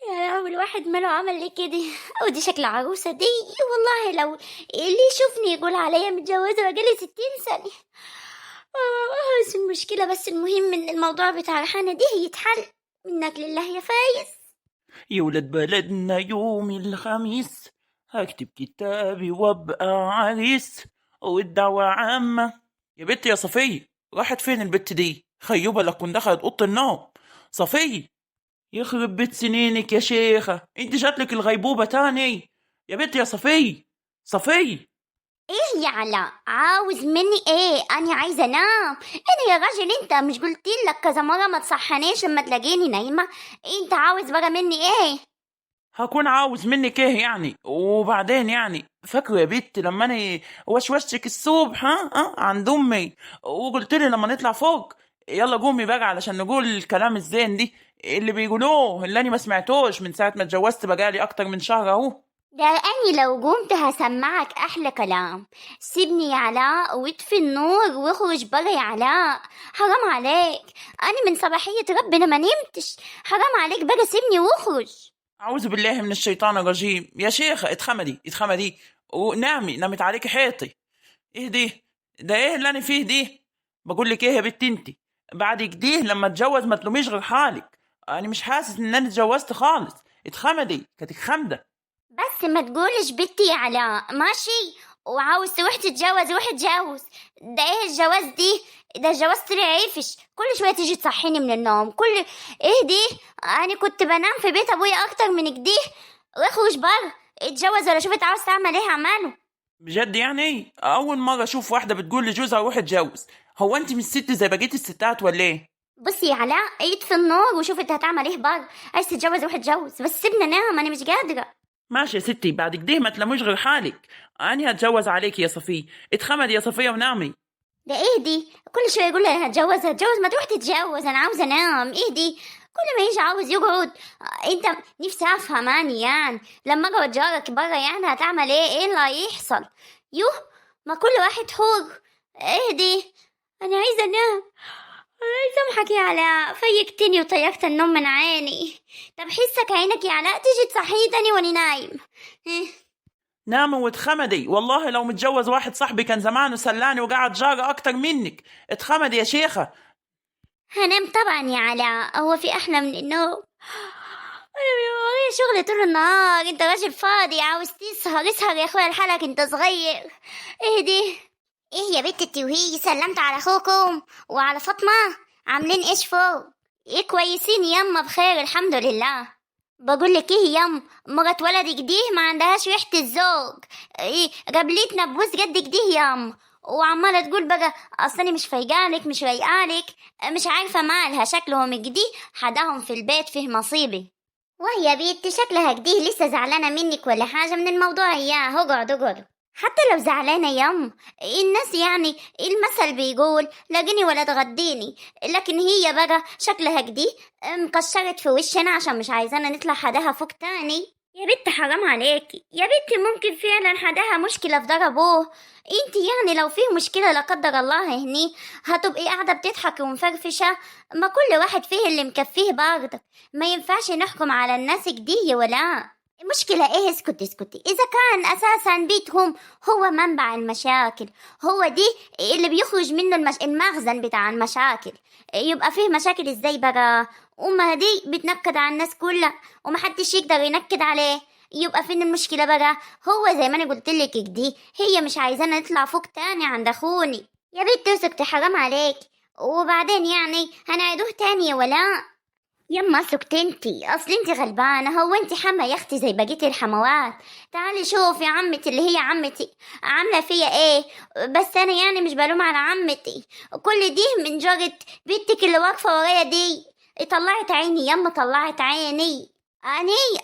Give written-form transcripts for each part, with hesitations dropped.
يا لهوي، الواحد ماله عمل ليه كده؟ ودي شكل عروسة دي. والله لو اللي يشوفني يقول عليا متجوزة بقالي 60 سنة. بس المشكلة، بس المهم ان الموضوع بتاع ريحانة دي يتحل. منك لله يا فايز. يا ولاد بلدنا يوم الخميس هكتب كتابي وابقى عريس والدعوة عامة. يا بنت يا صفية، راحت فين البت دي؟ خيوبة لكن دخلت أوضة النوم. صفية، يخرب بيت سنينك يا شيخة، انت جاتلك الغيبوبة تاني. يا بنت يا صفية، صفية. ايه يا علاء، عاوز مني ايه؟ انا عايزه انام. انا يا راجل انت مش قلت لك كذا مره ما تصحنيش لما تلاقيني نايمه؟ انت عاوز بقى مني ايه؟ هكون عاوز منك ايه يعني؟ وبعدين يعني فاكره يا بت لما انا وشوشتك الصبح ها ها عند امي، وقلت لي لما نطلع فوق يلا قومي بقى علشان نقول الكلام الزين دي اللي بيقولوه، اللي انا ما سمعتوش من ساعه ما اتجوزت بقالي اكتر من شهر اهو. ده أني لو قمت هسمعك أحلى كلام. سيبني يا علاء واطفي النور واخرج برا يا علاء، حرام عليك. أنا من صباحية ربنا ما نمتش، حرام عليك بقى، سيبني واخرج. اعوذ بالله من الشيطان الرجيم يا شيخه، اتخمدي اتخمدي ونامي، نامت عليكي حيطي. ايه دي؟ ده ايه اللي انا فيه دي؟ بقول لك ايه يا بنت انتي، بعد كده لما اتجوز ما تلوميش غير حالك. انا مش حاسس ان انا اتجوزت خالص. اتخمدي كانت خمده. بس ما تقولش بنتي يا علاء، ماشي؟ وعاوز تروح تتجوز، روح اتجوز. ده ايه الجواز دي؟ ده الجواز طلع عفش، كل شويه تيجي تصحيني من النوم. كل ايه دي؟ انا كنت بنام في بيت ابويا اكتر من كده. واخرج بره اتجوز، ولا شوف انت عاوز تعمل ايه اعمله. بجد يعني اول مره اشوف واحده بتقول لجوزها روح اتجوز. هو انت مش ست زي بقيه الستات ولا ايه؟ بصي يا علاء، اطفي النور وشوف انت هتعمل ايه بره. عايز تتجوز روح اتجوز، بس سيبنا نام، انا مش قادره. ماشي يا ستي، بعد كده ما تلموش غير حالك. انا هتجوز عليك يا صفيه. اتخمدي يا صفيه ونامي. ده ايه دي؟ كل شويه يقول لي انا هتجوز هتجوز، ما تروح تتجوز، انا عاوزه انام. ايه دي؟ كل ما يجي عاوز يقعد. انت نفسي افهم اني يعني لما اقعد جارك بره يعني هتعمل ايه؟ ايه اللي هيحصل؟ يوه، ما كل واحد حر. ايه دي؟ انا عايزه انام. الله يسامحك يا علاء، فيقتني وطيرت النوم من عيني. طب حسك عينك يا علاء تيجي تصحيني تاني وانا نايم. إيه. نامي واتخمدي، والله لو متجوز واحد صاحبي كان زمانه سلاني وقعد جارة اكتر منك. اتخمدي يا شيخة. هنام طبعا يا علاء، هو في احلى من النوم؟ انا ورايا شغل طول النهار، انت راجل فاضي عاوز تسهر، اسهر يا اخويا لحالك، انت صغير. اهدي. ايه يا بنت التوهي، سلمت على اخوكم وعلى فاطمة؟ عاملين ايش فوق؟ ايه كويسين يما، بخير الحمد لله. بقول لك ايه يما، مرات ولدك دي ما عندهاش ريحة الزوج. ايه قابلتنا ببوس جدك دي يما، وعمالة تقول بقى اصل انا مش فايقالك مش رايقالك، مش عارفة مالها، شكلهم جدي حداهم في البيت فيه مصيبة. وهي بنت شكلها جديه لسه زعلانة منك ولا حاجة من الموضوع. اياه اقعد اقعد، حتى لو زعلانة يم، الناس يعني المثل بيقول لاقيني ولا تغديني، لكن هي بقى شكلها جدي مكشرت في وشنا عشان مش عايزانا نطلع حداها فوق تاني. يا بنت حرام عليكي يا بنت، ممكن فعلا حداها مشكلة في دار ابوه. انت يعني لو فيه مشكلة لا قدر الله هني هتبقي قاعدة بتضحكي ومفرفشة؟ ما كل واحد فيه اللي مكفيه برضه، ما ينفعش نحكم على الناس كدية. ولا المشكلة ايه؟ اسكتي اسكتي. اذا كان اساسا بيتهم هو منبع المشاكل، هو دي اللي بيخرج منه المخزن بتاع المشاكل، يبقى فيه مشاكل ازاي بقى؟ امها دي بتنكد على الناس كلها ومحدش يقدر ينكد عليه، يبقى فين المشكلة بقى؟ هو زي ما انا قلت لك دي هي مش عايزانا نطلع فوق تاني عند اخوني. يا بنت اسكتي حرام عليك. وبعدين يعني هنعيدوه تاني ولا؟ يما اسكت انتي، اصل انتي غلبانه، هو انتي حما يا اختي زي بقيه الحموات؟ تعالي شوفي عمتي اللي هي عمتي عامله فيا ايه. بس انا يعني مش بلوم على عمتي، كل دي من جرة بنتك اللي واقفه ورايا دي. طلعت عيني يما، طلعت عيني.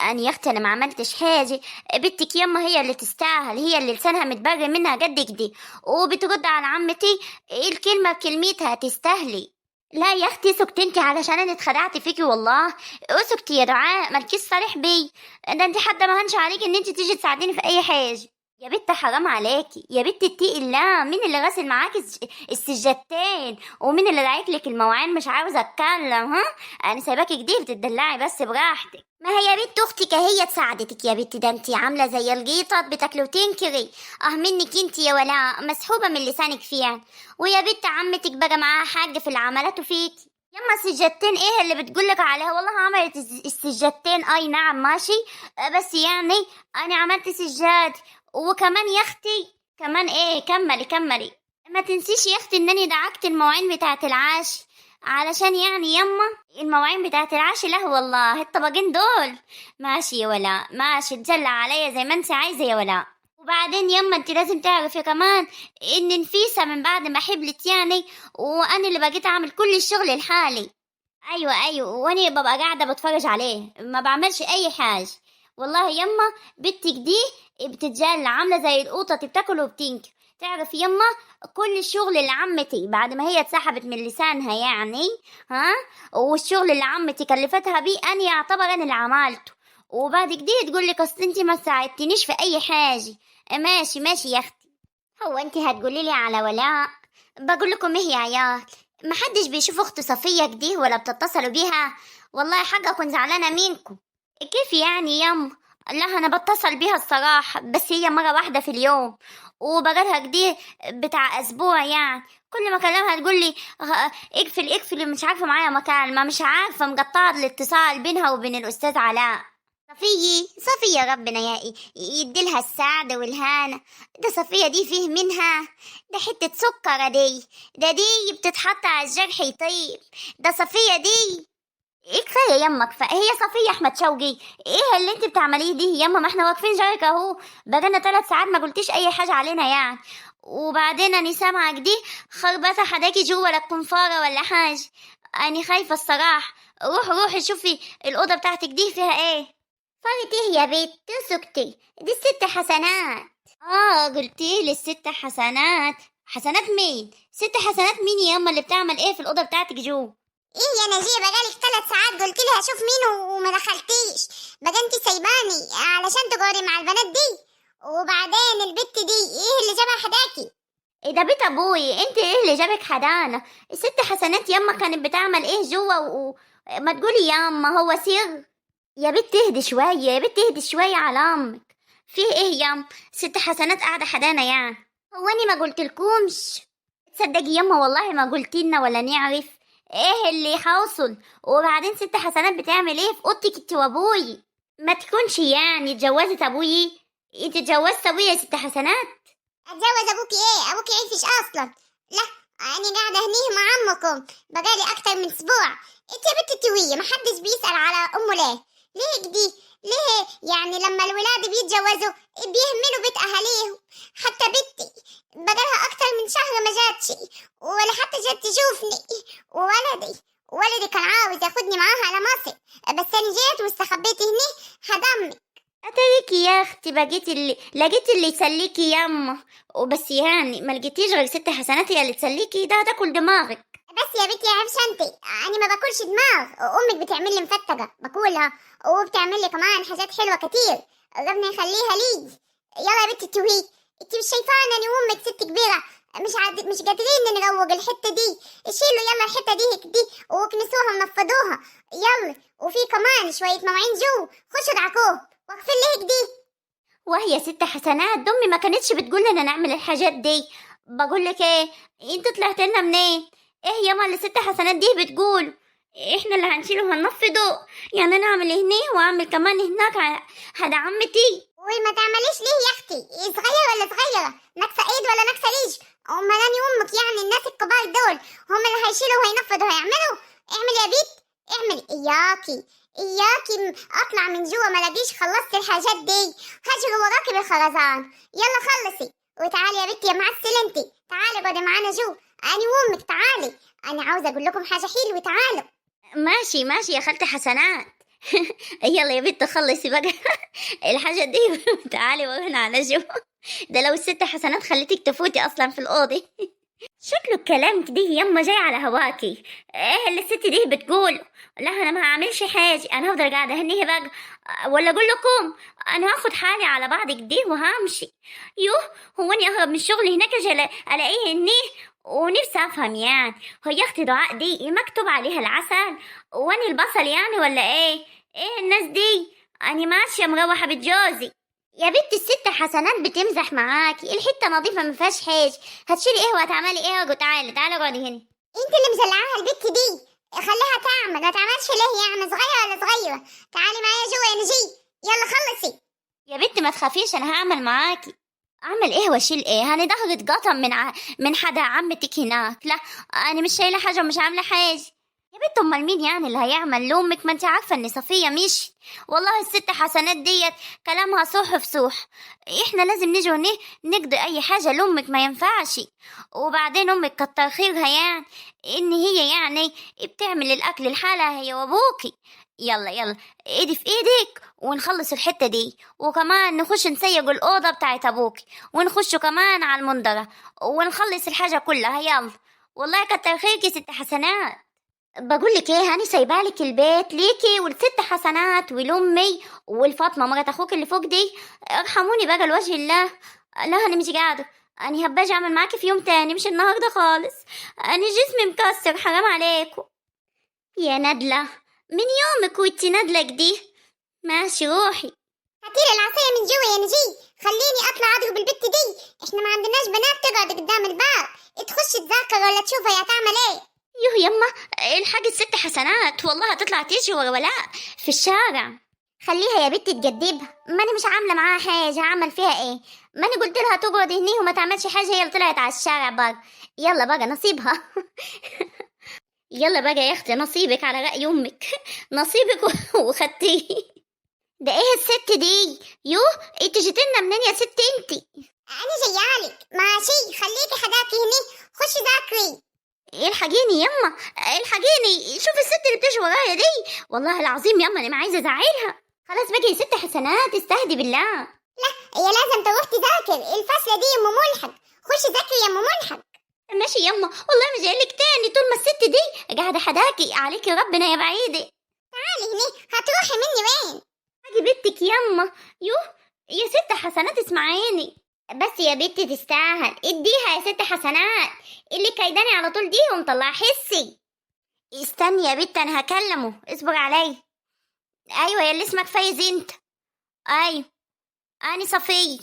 اني يا اختي انا ما عملتش حاجه، بنتك يما هي اللي تستاهل، هي اللي لسانها متبري منها جدك دي، وبترد على عمتي الكلمه بكلمتها، تستاهلي. لا يا اختي اسكتي انتي، علشان انا اتخدعت فيكي والله. اسكتي يا دعاء، مالكيش صالح بي، ده انتي حد ما هنش عليك ان انتي تيجي تساعديني في اي حاجه. يا بت حرام عليكي يا بت، اتقي الله. مين اللي غسل معاكي السجادتين ومين اللي دعيت لك المواعين؟ مش عاوزه اتكلم. ها انا سايباكي كده بتدلعي بس براحتك. ما هي يا بنت اختك هي تساعدتك يا بنت، ده انت عامله زي القيطه بتاكلي وتنكري. اه منك انت يا ولاء، مسحوبه من لسانك فيها. ويا بنت عمتك بقى معاها حاجة في اللي عملته فيكي. يما سجادتين ايه اللي بتقولك عليها؟ والله عملت السجادتين، اي نعم ماشي، بس يعني انا عملت سجاد. وكمان يا اختي كمان ايه، كملي كملي. ما تنسيش يا اختي انني دعكت المواعين بتاعه العاش، علشان يعني يما المواعين بتاعه العاش. لا والله الطبقين دول ماشي يا ولاء، ماشي، تجلى عليا زي ما انت عايزه يا ولاء. وبعدين يما انت لازم تعرفي كمان ان نفيسة من بعد ما حبلت يعني، وانا اللي بقيت اعمل كل الشغل لحالي. ايوه ايوه، وانا ببقى قاعدة بتفرج عليه ما بعملش اي حاجة. والله يما بنتك دي بتتجلى عامله زي القطط بتاكل وبتنكر. تعرف يما كل الشغل اللي عمتي بعد ما هي اتسحبت من لسانها يعني، ها، والشغل اللي عمتي كلفتها بيه انا يعتبر انا اللي عملته. وبعد كده تقول لك اصل انت ما ساعدتنيش في اي حاجة. ماشي ماشي يا اختي. هو انت هتقولي لي على ولاء؟ بقول لكم ايه يا عيال، محدش بيشوف اخت صفيه كده ولا بتتصلوا بيها؟ والله حاجة كنت زعلانة منكم. كيف يعني يما؟ لا انا بتصل بيها الصراحة، بس هي مرة واحدة في اليوم، وبقالها كده بتاع اسبوع يعني. كل ما اكلمها تقول لي اقفل اقفل، مش عارفه معايا مكالمة، مش عارفه، مقطعه الاتصال بينها وبين الاستاذ علاء. صفية صفية ربنا يا يديلها السعد والهانة. ده صفية دي فيه منها ده حتة سكرة دي، ده دي بتتحط على الجرح يطيب. ده صفية دي ايه؟ كفاية يما كفاية. هي صفية احمد شوقي ايه اللي انت بتعمليه دي يما؟ ما احنا واقفين جارك اهو بقالنا 3 ساعات ما قلتيش اي حاجة علينا يعني. وبعدين انا سامعك دي خربطة حداكي جوه ولا قنفاره ولا حاجة. انا خايفة الصراحة. روحي روحي شوفي الاوضة بتاعتك دي فيها ايه. صارت ايه يا بنت؟ سكتي، دي الست حسنات. قلتي لي الست حسنات. حسنات مين؟ ست حسنات مين ياما اللي بتعمل ايه في الاوضة بتاعتك جوه؟ ايه يا نجيبه بقالك 3 ساعات قلت لها شوف مين وما دخلتيش، بقى انت سايباني علشان تقعدي مع البنات دي. وبعدين البت دي ايه اللي جابها حداكي؟ ايه ده بيت ابوي، انت ايه اللي جابك حدانا؟ الست حسنات ياما كانت بتعمل ايه جوه ما تقولي ياما هو سر. يا بنت اهدي شوية، يا بنت اهدي شوية على امك. فيه ايه ياما؟ ست حسنات قاعدة حدانا يعني. هو اني ما قلتلكمش؟ تصدقي ياما والله ما قلتيلنا ولا نعرف ايه اللي حاصل. وبعدين ست حسنات بتعمل ايه في اوضتك انت وابوي؟ ما تكونش يعني اتجوزت ابوي؟ انت اتجوزت ابويا يا ست حسنات؟ اتجوز ابوكي ايه؟ ابوكي عيفش اصلا. لا انا قاعدة هنيه مع عمكم بقالي اكتر من اسبوع. انت يا بنت التويه محدش بيسال على امه ليه؟ ليه كدي؟ ليه يعني لما الولاد بيتجوزوا بيهملوا بيت اهاليهم؟ حتى بنتي بقالها اكتر من شهر ما جاتش ولا حتى جت تشوفني. وولدي ولدي كان عاوز ياخدني معاها على مصر، بس انا جيت واستخبيت هني هدمي. اتاريكي يا اختي بقيتي اللي لقيتي اللي يسليكي ياما، وبس يعني ما لقيتيش غير ست حسنات هي اللي تسليكي، ده هتاكل دماغك. بس يا بنتي يا عفشنتي انا ما باكلش دماغ، امك بتعمل لي مفتقه باكلها، وبتعمل لي كمان حاجات حلوة كتير، ربنا يخليها لي. يلا يا بنتي توهي، انت مش شايفانا انا وامك ست كبيرة مش قادرين نروق الحتة دي؟ شيلوا يلا الحتة دي هيك دي وكنسوها ونفضوها يلا. وفي كمان شوية مواعين جو، خشوا ادعكوه واقفين ليه دي. وهي ست حسنات امي ما كانتش بتقول لنا نعمل الحاجات دي. بقول لك ايه، انت طلعت لنا منين؟ ايه ياما اللي ست حسنات دي بتقول احنا اللي هنشيله وهننفضه؟ يعني انا اعمل هنا واعمل كمان هناك هذا عمتي. وما تعمليش ليه يا اختي؟ صغيرة ولا صغيرة، ناقصه ايد ولا ناقصه رجل؟ امال انا وامك يعني الناس الكبار دول هم اللي هيشيلوا وهينفضوا وهيعملوا؟ اعمل يا بيت اعمل. اياكي اياكي اطلع من جوا ما لاقيش خلصت الحاجات دي، هجري وراكي بالخرزان. يلا خلصي وتعالي يا بنتي يا معسل، انتي تعالي اقعدي معانا جو انا وامك، تعالي انا عاوزه اقول لكم حاجة حلوة، تعالوا. ماشي ماشي يا خالتي حسنات. يلا يا بنت خلصي بقى الحاجة دي تعالي وهنا على جو. ده لو الست حسنات خليتك تفوتي اصلا في الاوضة. شكله الكلام كده يما جاي على هواكي. ايه اللي الست دي بتقول؟ لا انا ما هعملش حاجة، انا هفضل قاعدة هنيه بقى، ولا اقول لكم انا هاخد حالي على بعض كده وهمشي. يوه، هو اني اهرب من الشغل هناك عشان الاقيه هنيه؟ ونفسي افهم يعني، هي اختي دعاء دي مكتوب عليها العسل واني البصل يعني ولا ايه؟ ايه الناس دي؟ انا ماشية مروحة بيت جوزي. يا بنت الست حسنات بتمزح معاكي، الحتة نظيفة ما فيهاش حاجة، هتشيلي ايه وهتعملي ايه؟ اقعدي، تعالي تعالي اقعدي هنا. انت اللي مزلعاها البت دي، خليها تعمل، ما تعملش ليه يعني؟ صغيرة ولا صغيرة؟ تعالي معايا جوا يا نجي، يلا خلصي. يا بنت ما تخافيش، انا هعمل معاكي. اعمل ايه واشيل ايه؟ انا ظهري اتقطم من حدا عمتك هناك. لا انا مش شايله حاجة ومش عامله حاجة. يا بنت امال مين يعني اللي هيعمل لامك؟ ما انت عارفه ان صفيه مشيت. والله الست حسنات ديت كلامها صح في صح، احنا لازم نيجي هنا نقضي اي حاجة لامك، ما ينفعش. وبعدين امك كتر خيرها يعني ان هي يعني بتعمل الاكل لحالها هي وابوكي. يلا يلا ايدي في ايدك ونخلص الحتة دي، وكمان نخش نسيج الاوضة بتاعت ابوكي، ونخش كمان على المنظره ونخلص الحاجة كلها. يلا والله كتر خيرك يا ست حسنات. بقول لك ايه، هاني سايبالك البيت ليكي والست حسنات ولامي والفاطمه مرات اخوك اللي فوق دي، ارحموني بقى لوجه الله. لا انا مش قاعدة، انا هباجي اعمل معاكي في يوم تاني، مش النهارده خالص، انا جسمي مكسر، حرام عليكم. يا ندله من يومك وانتي ندله دي. ماشي روحي. هاتيلي العصاية من جوا يا نجي، خليني اطلع اضرب البت دي، احنا ما عندناش بنات تقعد قدام الباب تخش تذاكر ولا تشوفها يا تعمل ايه. يوه يما الحاجة الست حسنات والله هتطلع تيجي ورا ولاء في الشارع. خليها يا بنتي تجدبها، ما انا مش عامله معاها حاجة، هعمل فيها ايه؟ ما انا قلت لها تقعد هني وما تعملش حاجة، هي اللي طلعت على الشارع بقى. يلا بقى نصيبها. يلا بقى يا اختي نصيبك على رأي امك، نصيبك وخدتيه. ده ايه الست دي؟ يوه انت جيتلنا منين يا ست انتي؟ انا جايالك ماشي، خليكي حداكي هني، خشي ذاكري. الحقيني يما الحقيني، شوف الست اللي بتجري ورايا دي، والله العظيم يما انا ما عايزه ازعلها. خلاص بقى يا ست حسنات استهدي بالله. لا هي لازم تروح تذاكر الفصلة دي يا ام ملحق، خشي ذاكري يا ام ملحق. ماشي يما والله مش جايلك تاني طول ما الست دي قاعدة حداكي، عليكي ربنا يا بعيدي. تعالي هني، هتروحي مني وين؟ هاجي بنتك يما. يوه يا ست حسنات اسمعيني بس يا بنتي، تستاهل، اديها يا ست حسنات اللي كيداني على طول دي ومطلع حسي. استني يا بنت انا هكلمه، اصبر عليا. ايوه يا اللي اسمك فايز انت. ايوه انا صفي.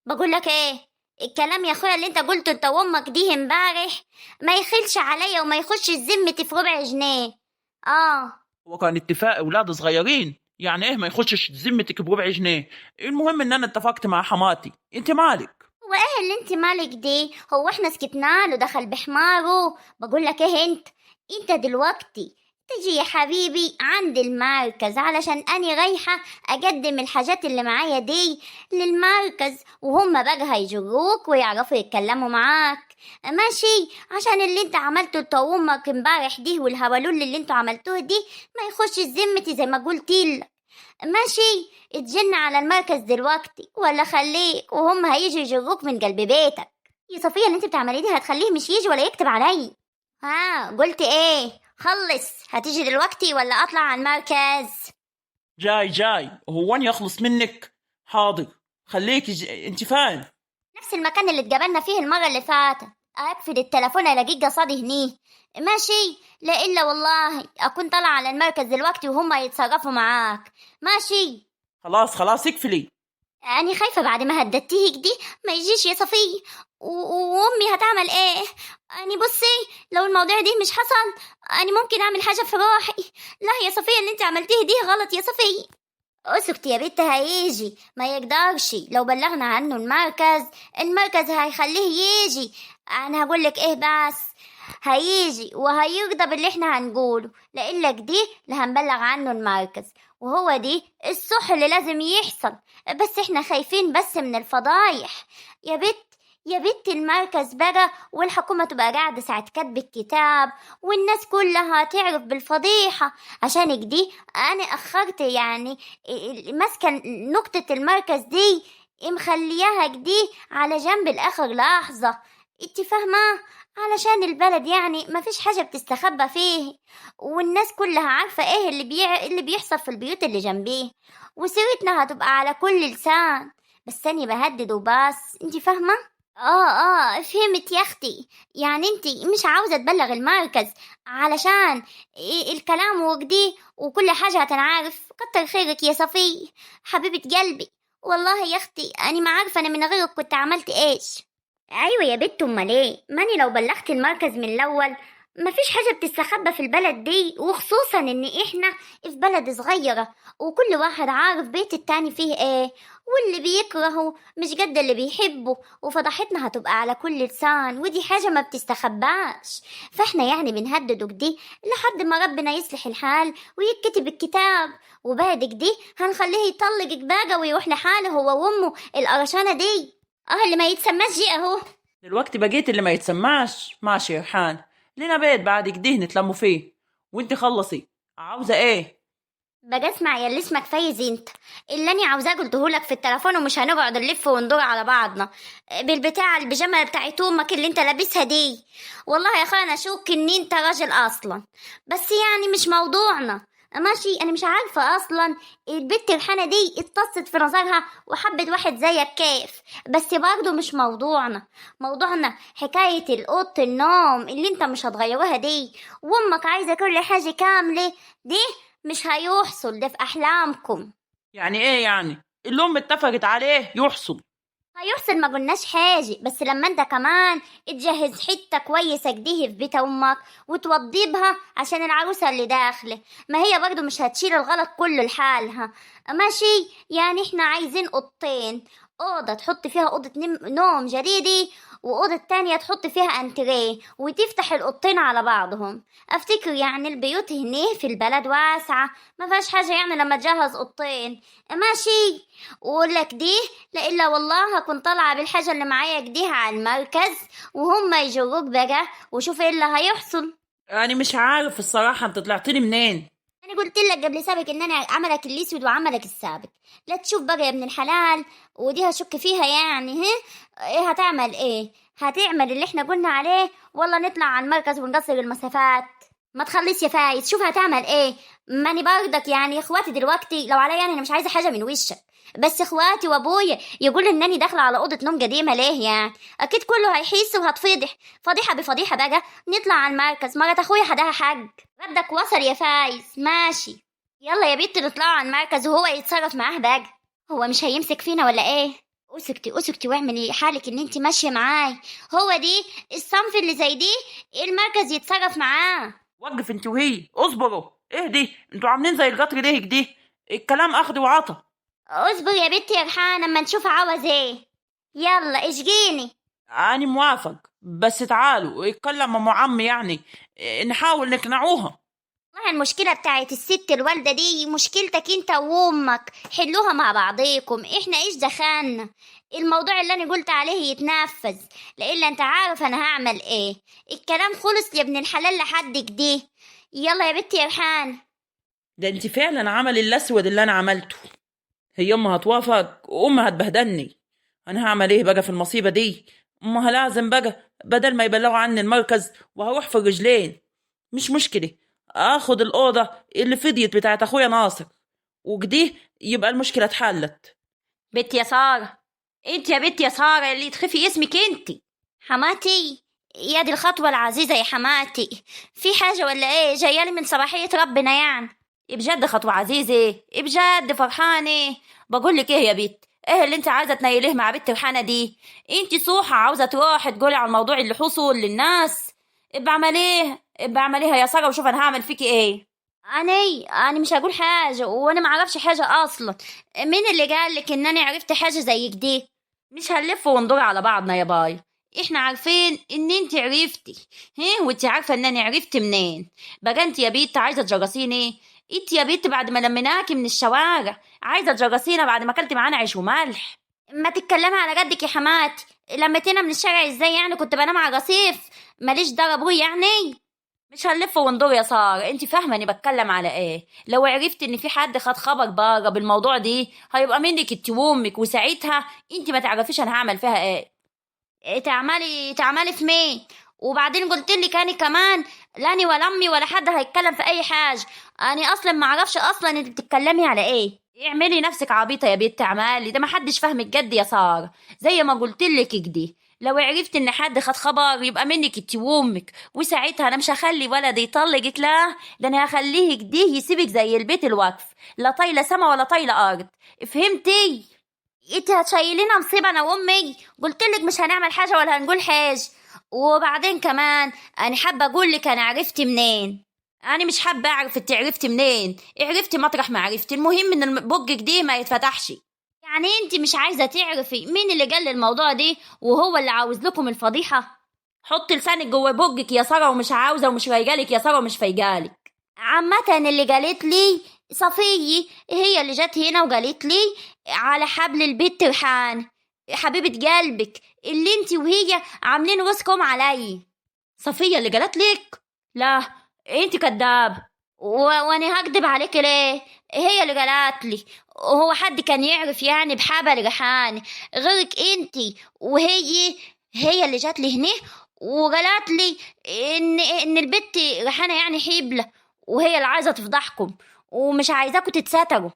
بقول لك ايه، الكلام يا اخويا اللي انت قلته انت وامك دي امبارح ما يخلش عليا وما يخش ذمتي في ربع جنيه. هو كان اتفاق اولاد صغيرين، يعني ايه ما يخشش ذمتك بربع جنيه؟ المهم ان انا اتفقت مع حماتي، انت مالك؟ هو ايه اللي انت مالك دي؟ هو احنا سكتنا له دخل بحماره؟ بقول لك ايه، انت دلوقتي تجي يا حبيبي عند المركز علشان اني رايحة اقدم الحاجات اللي معايا دي للمركز، وهم بقى هيجروك ويعرفوا يتكلموا معاك، ماشي؟ عشان اللي انت عملته انت وامك امبارح دي والهبلول اللي انتوا عملتوه دي ما يخش ذمتي زي ما قلت لك، ماشي؟ اتجن على المركز دلوقتي ولا خليك وهم هيجوا يجروك من قلب بيتك. يا صفية اللي انت بتعمليه دي هتخليه مش يجي ولا يكتب علي. ها قلت ايه؟ خلص، هتيجي دلوقتي ولا اطلع على المركز؟ جاي جاي، هو اني اخلص منك؟ حاضر خليك انت فاهم. نفس المكان اللي اتقابلنا فيه المرة اللي فاتت، اقفل التليفون الاقيك قصادي هنيه، ماشي؟ لا الا والله اكون طالعه على المركز دلوقتي وهم يتصرفوا معاك، ماشي؟ خلاص خلاص اقفلي. أنا خايفة بعد ما هددتيه دي ما يجيش يا صفية، وأمي هتعمل إيه؟ أنا بصي لو الموضوع دي مش حصل أنا ممكن أعمل حاجة في روحي. لا يا صفية اللي أنت عملتيه دي غلط يا صفية. اسكتي يا بنت، هيجي ما يقدرش، لو بلغنا عنه المركز، المركز هيخليه يجي. أنا هقولك إيه بس، هيجي وهيرضى باللي إحنا هنقوله، لإلك دي اللي هنبلغ عنه المركز، وهو دي الصح اللي لازم يحصل. بس احنا خايفين بس من الفضايح يا بت. يا بت المركز بقى والحكومة تبقى قاعدة ساعة كتب الكتاب والناس كلها تعرف بالفضيحة. عشانك دي أنا أخرت يعني ماسكة نقطة المركز دي مخلياها دي على جنب الآخر لحظة، انت فاهمة؟ علشان البلد يعني مفيش حاجة بتستخبى فيه، والناس كلها عارفة ايه اللي بيحصل في البيوت اللي جنبيه، وسيرتنا هتبقى على كل لسان. بس أنا بهدد وبس، انتي فاهمة؟ اه فهمت يا اختي. يعني انتي مش عاوزة تبلغ المركز علشان الكلام وكدي وكل حاجة هتنعرف. كتر خيرك يا صفي حبيبة قلبي، والله يا اختي انا ما عارفة انا من غيرك كنت عملت ايش. ايوه يا بت، امال ايه؟ ماني لو بلغت المركز من الاول مفيش حاجة بتستخبى في البلد دي، وخصوصا ان احنا في بلد صغيرة وكل واحد عارف بيت التاني فيه ايه، واللي بيكرهه مش قد اللي بيحبه، وفضحتنا هتبقى على كل لسان، ودي حاجة ما بتستخباش. فاحنا يعني بنهدده كده لحد ما ربنا يصلح الحال ويتكتب الكتاب، وبعد كده هنخليه يطلق بقى ويروح لحاله هو وامه القرشانة دي، اللي ما يتسماش دي اهو. دلوقتي بقيت اللي ما يتسمعش. ماشي يا ريحان، لنا بيت بعد كده نتلموا فيه، وانت خلصي. عاوزة ايه؟ بقى اسمع يا اللي اسمك فايز، انت اللي انا عاوزاه قلتهولك في التليفون، ومش هنقعد نلف وندور على بعضنا بالبتاع البيجامه بتاعت امك اللي انت لابسها دي. والله يا اخويا انا اشك ان انت راجل اصلا، بس يعني مش موضوعنا. ماشي، انا مش عارفه اصلا البت الحانه دي اتصت في نظرها وحبت واحد زيك كيف، بس برضه مش موضوعنا. موضوعنا حكايه الأوضة النوم اللي انت مش هتغيرها دي، وامك عايزه كل حاجه كامله، دي مش هيحصل، ده في احلامكم. يعني ايه يعني؟ اللي ام اتفقت عليه يحصل. هيحصل، ما قلناش حاجة، بس لما انت كمان تجهز حتة كويسة كده في بيت امك وتوضبها عشان العروسة اللي داخلة، ما هي برضو مش هتشيل الغلط كله لحالها. ماشي، يعني احنا عايزين اوضتين، اوضة تحط فيها اوضة نوم جديدة، واوضة تانية تحط فيها انتريه، وتفتح الاوضتين على بعضهم. افتكر يعني البيوت هنا في البلد واسعة ما فيهاش حاجة يعني لما تجهز اوضتين. ماشي، واقول لك دي لا الا والله هكون طالعة بالحاجة اللي معايا كده على المركز، وهم يجروك بقى وشوف ايه اللي هيحصل. انا مش عارف الصراحة انت طلعتني منين. انا قلت لك قبل سابق ان انا عملك الاسود وعملك السابق، لا تشوف بقى يا ابن الحلال، ودي هشك فيها يعني. ها ايه هتعمل؟ ايه هتعمل اللي احنا قلنا عليه ولا نطلع على المركز ونقصر المسافات؟ ما تخلص يا فايز، شوف هتعمل ايه. ماني برضك يعني اخواتي دلوقتي لو عليا يعني انا مش عايزه حاجه من وشك، بس اخواتي وابويا يقولوا انني داخله على اوضه نوم قديمه ليه يعني؟ اكيد كله هيحس وهتفضح فضيحه بفضيحه. بقى نطلع على المركز، مرات اخويا حداها حاج. ردك وصل يا فايز. ماشي، يلا يا بنت نطلعوا على المركز وهو يتصرف معاه بقى. هو مش هيمسك فينا ولا ايه؟ اسكتي اسكتي واعملي حالك ان انت ماشيه معاي، هو دي الصنف اللي زي دي المركز يتصرف معاه. وقف انت وهي، اصبروا، اهدي، انتوا عاملين زي القطر ليه كده؟ الكلام اخد وعطا. اصبر يا بنتي يا ريحان اما نشوف عاوز ايه. يلا اشجيني. انا موافق، بس تعالوا اتكلم مع عمي يعني نحاول نقنعوها. والله المشكلة بتاعت الست الوالدة دي مشكلتك انت وامك، حلوها مع بعضيكم، احنا ايش دخلنا؟ الموضوع اللي انا قلت عليه يتنفذ، لإلا انت عارف انا هعمل ايه. الكلام خلص يا ابن الحلال لحد كده. يلا يا بنتي يا ريحان. ده انت فعلا عمل الاسود اللي انا عملته. هي امها هتوافق وامها هتبهدلني. انا هعمل ايه بقى في المصيبة دي؟ امها لازم بقى بدل ما يبلغوا عني المركز وهروح في الرجلين. مش مشكلة، اخد الأوضة اللي فضيت بتاعت اخويا ناصر، وكده يبقى المشكلة اتحلت. بنت يا سارة، انت يا بنت يا سارة اللي تخفي اسمك انت. حماتي يا دي الخطوة العزيزة يا حماتي، في حاجة ولا ايه؟ جايالي من صباحية ربنا يعني. بجد خطوة عزيزة، بجد فرحانة. بقول لك ايه يا بنت، ايه اللي انت عايزة تنيليه مع بنت ريحانة دي؟ انت صوحة عاوزة تروحي تقولي على الموضوع اللي حصل للناس. ابقى اعمليه، ابقى اعمليها يا سارة وشوف انا هعمل فيكي ايه. انا مش هقول حاجة، وانا ما اعرفش حاجة اصلا. مين اللي قال لك ان انا عرفت حاجة زي كده؟ مش هنلف وندور على بعضنا يا باي، احنا عارفين ان انت عرفتي، ها، وانت عارفة ان انا عرفت منين. بقى انت يا بنت عايزة تجرسيني؟ انت يا بنت بعد ما لميناكي من الشوارع عايزة تجرسينا بعد ما اكلتي معانا عيش وملح؟ ما تتكلمي على جدك يا حماتي، لميتينا من الشارع ازاي يعني؟ كنت بنام على الرصيف، ماليش دار ابوي يعني. مش هنلف وندور يا سارة، انت فاهمة اني بتكلم على ايه. لو عرفت ان في حد خد خبر بره بالموضوع دي هيبقى منك انت وامك، وساعتها انت ما تعرفيش انا هعمل فيها ايه. تعملي في مين؟ وبعدين قلت لك انا كمان لاني ولا امي ولا حد هيتكلم في اي حاجة، انا اصلا ما اعرفش اصلا انت بتتكلمي على ايه. اعملي نفسك عبيطه يا بنت، اعمالي ده ما حدش فاهم الجد يا ساره. زي ما قلت لك كده، لو عرفت ان حد خد خبر يبقى منك انت وامك، وساعتها انا مش هخلي ولدي يطلقك، لا ده انا هخليه كده يسيبك زي البيت الوقف، لا طايله سما ولا طايله ارض، فهمتي؟ انت هتشيلينا مصيبة انا وامي، قلت لك مش هنعمل حاجة ولا هنقول حاجة. وبعدين كمان انا حابة اقول لك انا عرفت منين. انا مش حابة اعرف انت عرفتي منين، عرفتي مطرح ما عرفتي، المهم ان بقك دي ما يتفتحش. يعني انت مش عايزه تعرفي مين اللي قال الموضوع دي وهو اللي عاوز لكم الفضيحة؟ حطي لسانك جوه بقك يا ساره، ومش عاوزه ومش رايقالك يا ساره ومش فايقالك. عامة اللي قالت لي صفيه هي اللي جت هنا وقالت لي على حبل البيت ريحان حبيبه قلبك اللي انت وهي عاملين وسكم علي. صفيه اللي قالت لك؟ لا انت كداب. وانا هكدب عليك ليه؟ هي اللي قالت لي. هو حد كان يعرف يعني بحبل ريحان غيرك انت؟ وهي هي اللي جات لي هنا وقالت لي ان البت ريحانة يعني حبلة، وهي اللي عايزه تفضحكم ومش عايزاكم تتستروا.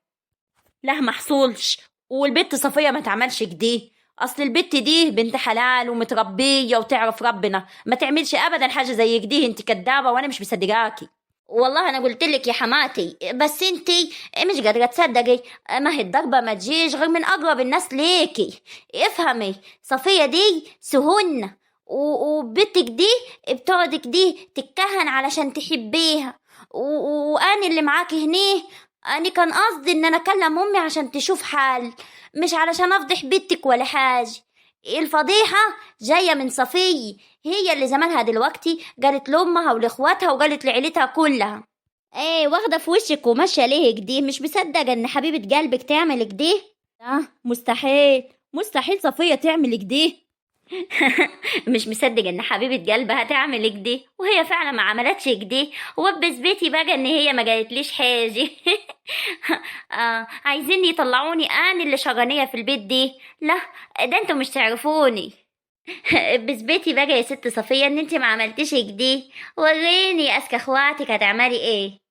لا ما حصلش، والبت صفيه ما تعملش كده، اصل البت دي بنت حلال ومتربيه وتعرف ربنا، ما تعملش ابدا حاجة زي كده. انت كدابه وانا مش مصدقاكي. والله انا قلت لك يا حماتي، بس انتي مش قادرة تصدقي. ما هي الضربة ما تجيش غير من اقرب الناس ليكي، افهمي. صفيه دي سهن، وبنتك دي بتقعدك دي تتكهن علشان تحبيها، وانا اللي معاكي هنيه انا كان قصدي ان انا اكلم امي عشان تشوف حال، مش علشان افضح بنتك ولا حاجة. الفضيحة جاية من صفيه، هي اللي زمانها دلوقتي قالت لامها ولاخواتها وقالت لعيلتها كلها. ايه واخده في وشك وماشية ليه كده؟ مش مصدقه ان حبيبه قلبك تعمل كده؟ لا مستحيل، مستحيل صفيه تعمل كده. مش مصدقه ان حبيبه قلبها تعمل كده، وهي فعلا ما عملتش كده. وبس بيتي بقى ان هي ما قالتليش حاجة. عايزين يطلعوني انا اللي شغانيه في البيت دي؟ لا ده انتوا مش تعرفوني. بس بيتي بقى يا ست صفيه ان انت ما عملتيش كده. وريني يا اذكى اخواتك هتعملي ايه.